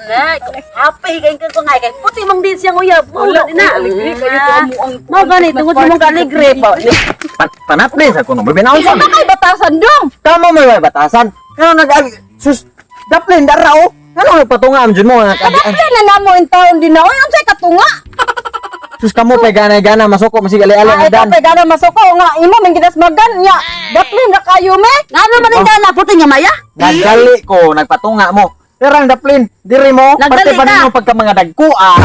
Na, happy kay ko nga kay puti mong din siyang uyab. Wala Wala na. aligre kayo to amo ang Mao gani tungod imong kaligre pa. Panapli sa kuno. Binaon sa. Kay batasan dong. Kamo may may batasan. Ngano nag sus daplin dara oh. Ngano nagpatunga am jud mo nga nag-agian. Kaya na namo in taon din na oy, unsay katunga? Sus kamo pay ganay-gana masuko masig ali-ali Ay ang dan. kapay gana masuko nga imo man gidasmagan nya. Daplin ra kayo me. Ngano man ang gana puti nga maya? Nagdali ko nagpatunga mo. Pero ang daplin diri mo Nagdali parte pa ka. nimo pagka mga dagko ah.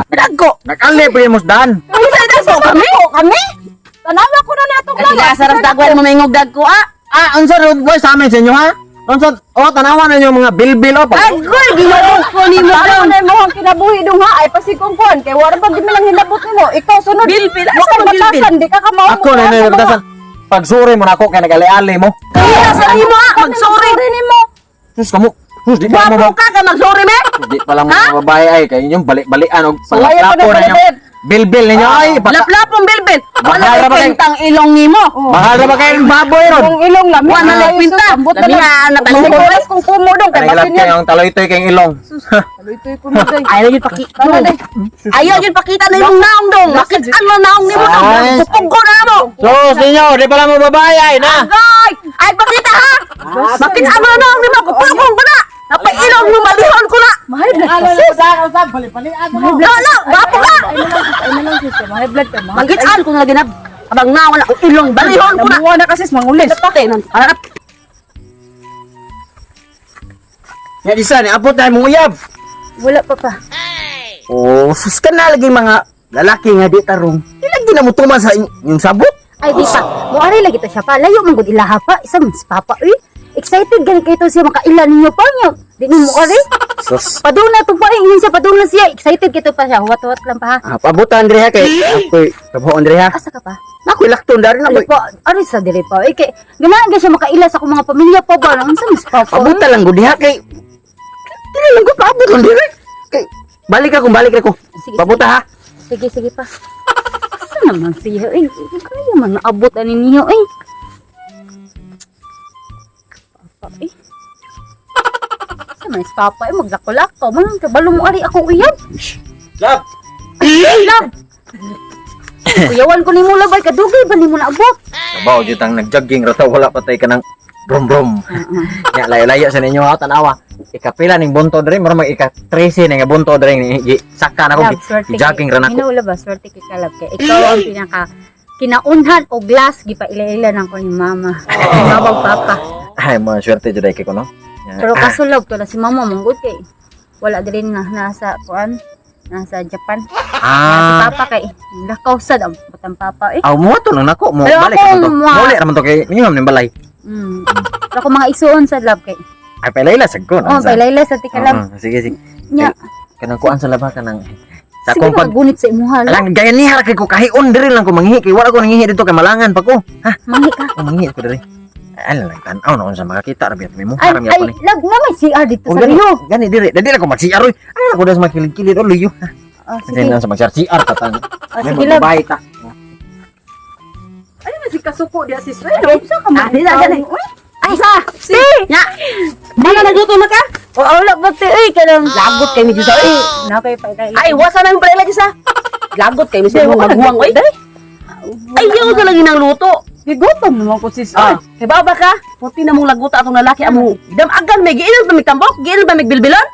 Dagko. Nag-ali pa mo dan. Unsay dagko kami? Kami? Tanawa ko na natong Kasi asa ras dagwan mo maingog dagko ah. Ah, unsa road boy sa amin sa inyo ha? Unsa oh tanawan ninyo mga bilbil oh. Pag, Agoy ginoo ko nimo Tanawa dong. na imong kinabuhi dong ha ay pasigong kuan kay wala pa gid lang hinabot nimo. Ikaw sunod. Bilbil, asa Wa kang man bilbil? batasan di ka kamao. ako na nyo batasan. Pagsuri mo na ako kay nag-ali-ali mo. Kaya sa nimo ah, magsuri. Nimo. Sus kamo. Sus di pa mo Gwapo ba? ka ka magsuri me. Di pa lang mga babae ay kay inyong balik-balian og Suwayan pa palaplapo na na inyo. palit. Bilbil ninyo ay baka Laplapong bilbil. Wala Mahal kay ra ba kay- kwentang ilong nimo. Mahal ra ba kayong baboy ron? Kung ilong lami. Wala na kwenta. Ambot na Lami lang. na nabalik. Oras kung kumo dong kay Kanang basin kayo yan. ang taloy-toy kayong ilong. Tuloy-tuloy ko mo day. Ayaw yun pakita. Tama day. Ayaw yun pakita na yung naong dong. Makitaan mo naong nimo dong. Ay. Kupog ko na mo. Sus ninyo, di pala mo babae ay na. Agay! Ay pakita ha! Makitaan mo na naong nimo. Kupog ko na. Napailong mo malihon ko na. Mahal blood ka sis. No, no, gwapo ka. Ay na lang sis, mahal blood ka. Mahal. Magitaan ko na lagi na. Abang naong na ilong balihon ko na. Namuha na kasi mangulis. Pati nun. Harap. Nga isa ni abot na imong uyab. Wala pa pa. Oh, sus ka na lagi mga lalaki nga di tarong. Di lagi na mo tuman sa inyong sabot. Ay di pa. Muari lagi to siya pa. Layo man gud ilaha pa. Isa man si papa uy. Excited gani kay to siya makaila ninyo pa niya. Di nimo muari. Sus. Padung na to pa ingon siya padung na siya. Excited kay to pa siya. Huwat-huwat lang pa ha. Ah, pabutan diri ha kay ako'y trabaho diri ha. Asa ka pa? Ako'y lakton dari na Ari koy. pa, ari sa diri pa. Eh, kay ganahan gyud siya makaila sa akong mga pamilya pa ba. Unsa man si papa? uy? Pabutan lang gud diha kay dili lang ko paabot lang diri. Kay balik ako, balik ako. Sige, Pabuta ha. Sige, sige pa. Asa naman siya? Eh, kaya man naabot ani niyo eh. Papa eh. Asa man si papa eh, maglako-lako. Man, kabalo mo ari akong uyab. Love. Love! Kuyawan ko ni mo labay, kadugay ba ni mo naabot? Kabaw jud ang nagjogging ra ta wala patay ka ng brum brum. Nya layo-layo sa ninyo ha tanawa. Ikapila ning bunto diri mura mag ika 13 na nga bunto diri ni gi- saka na ko Love, swerte gi- jogging ra nako. Hinaula ba, swerte kay ka, love. Kay ikaw ang pinaka kinaunhan o glass gipaila-ila nang ko ni mama. Ni mama ug papa. Ay mo swerte jud ay kay ko no. Nya, Pero kaso love ko na si mama mong good kay wala diri na nasa kuan nasa Japan. Si papa kay lakaw sad ang batang papa eh. Aw mo to lang nako mo Pero balik ako, ra man to. mga- Muli ra man to kay minimum ning balay. Pero ako mga isuon sa love kay. Ay paila sad ko. Oh, pailayla sa tika love. Oo, sige sige. Nya. Kanang kuan sa laba kanang sa Sige akong pag magunit sa imuha. love. Alang gaya niya ra kay ko kahion diri lang ko manghihi kay wala ko nanghihi dito kay malangan pa ko. Ha? Manghi ka. Oh, manghihi ko diri. Ay lang tan-aw na unsa makakita ra biya mo Ay, haram ay, yapon ni. love na may CR dito Oh, sa gani, Rio. gani diri. Dili ra ko mag-CR oy. Ay ako das makilid-kilid oh luyo. Oh, Sige sige. na sa mag-CR CR ta tan. Oh, May sige love. babae ta. Ay man si kasuko diya sis. Ay, unsa ka Ah, man? di na, gani. Ay, sa! Si! Nya! Mana nagluto na ka? Oh, wala ba ti eh kanang Lagot kay medyo sa eh. na kay pa Ay, wasa na yung pala sa. Lagot kay medyo mo maghuwang oy. Ay, yaw sa lagi ng luto. Gigutom naman ko sis. Ah, kay baba ka? Puti na mong laguta atong lalaki amo. Damagan may giinom ba mig tambok? Giinom ba mig bilbilon?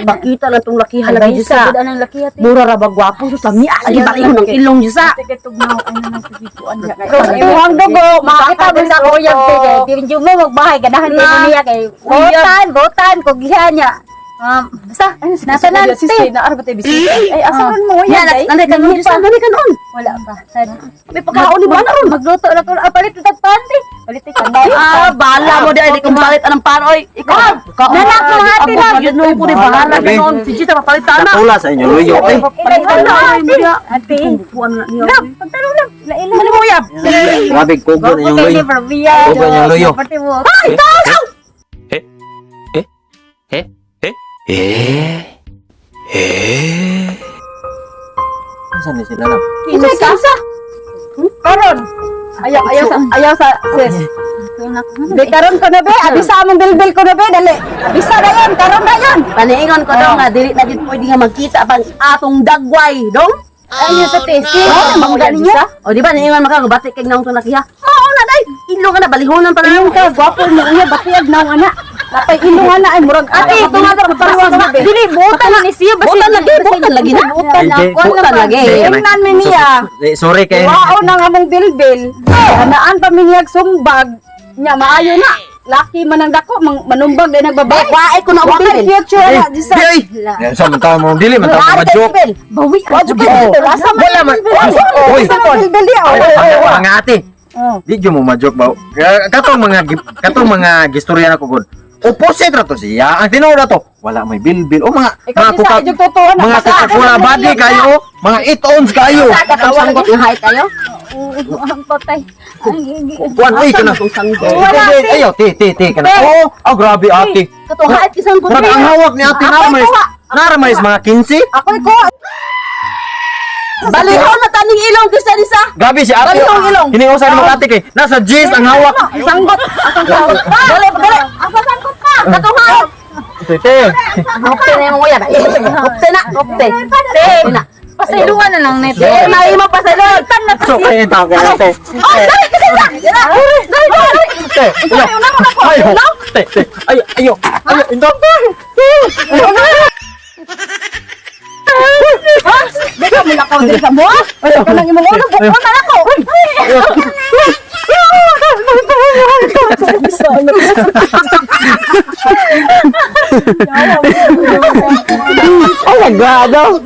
Makita lang tong lakihan lagi Ay, sa. sa anang laki ate. Mura ra ba gwapo so sa miya lagi balihon ng ilong jud sa. Ate tugnaw ay na lang kuan diya. Pero tuwang dugo, makakita mo sa uyab te kay di jud mo magbahay ganahan kay mo niya kay botan, botan kugihan niya. Basta nasa Nasa nan sis te. kay naar ba tay bisita? Ay asa ron mo Nya yan day? nanday kanon jud sa, nanday kanon. Wala pa. Sad. May pagkaon ni ba na ron? Magluto na ko. Ah, palit tag pante. Palit tag pante. Ah, bala mo di ay di kong palit anang pan oy. Ikaw, Nanak mo, ate, lang. Yun no ko di bahala Grabe. kanon. Si Gita papalit ana. Natula sa inyo luyo eh. Ilay Ay, ate. Ate. Kuan na niya. Love, pagtanong lang. Laila. Ano mo yab? Grabe kugon inyong Okay, luyo. ni Bravia. Kugon inyong luyo. Pati mo. Unsa ni sila lang? Kinsa? Karon. Ayaw ayaw sa sis. So na ko. Be karon ko na be, abisa among bilbil ko na be, dali. Abisa na yon, karon na yon. Paniingon ko dong nga dili na gid pwede nga magkita pang atong dagway dong. Ay sa tesi. Oh, Mangga niya. O di ba niingon maka nga bati kay naong tong laki ha. Mao na day. Ilo ka na balihonan pa na. Ayun ka, gwapo mo uya, batiag na ang ana. Napay ilong ana ay murag Ate, tunga ka paruwag na. Dili butan na ni siya basi. Butan lagi, butan lagi na. Butan na, Ay, kuwan butan lang. lagi. Tingnan mi niya. Eh, sorry kay Wao nang among bilbil. Anaan pa mi niyag sumbag. Nya maayo na. Laki man ang dako, manumbag din nagbabae. Wae ko na ang Wa kay bilbil. future na, di sa. Di, ay! Yan, sa man tao mo dili man tao mo ma-joke. Bawi ka. Wa jud kay asa man. Wala man. Oy. Asa man bilbil di. Ay, Oh. mga ate. Oh. Di jud mo ma-joke ba? Katong mga gistorya nako gud. Opposite ra to siya. Ang tinuod na to, wala may bilbil o mga Ikaw mga di sa jud totoo na. mga Basta Coca-Cola body kayo, mga 8 ounce kayo. Katong sanggot nga height kayo. Ang patay. Ay, Kuan uy kana. Katong sanggot. Wala ayo, ti ti ti kana. Oh, ah grabe ate. Katong height kisang ko. Murag ang hawak ni ate naramay. Naramay mga 15. Ako'y ko. Balihon na taning ilong kisa ni sa. Grabe si ate. Balihong ilong. Hiniusan mo ate kay nasa G's ang hawak. Sanggot. Asang sanggot. Dali, dali. Asa sanggot pa. Katong height. Ti ti. Hupte na yung uya. Hupte na, hupte. Hupte na. Pasayluan na lang nito. Di mahimo pa sa lod. So kay tao kay ate. Oh, dali kasi sa. Dali, dali, dali. Te, ayo. Ayo. Te, te. Ayo, ayo. Ayo, indot. Di ka mulakaw diri sa mo. Ayo. Kanang imong ulo bukon na ako. Oh my God. Oh.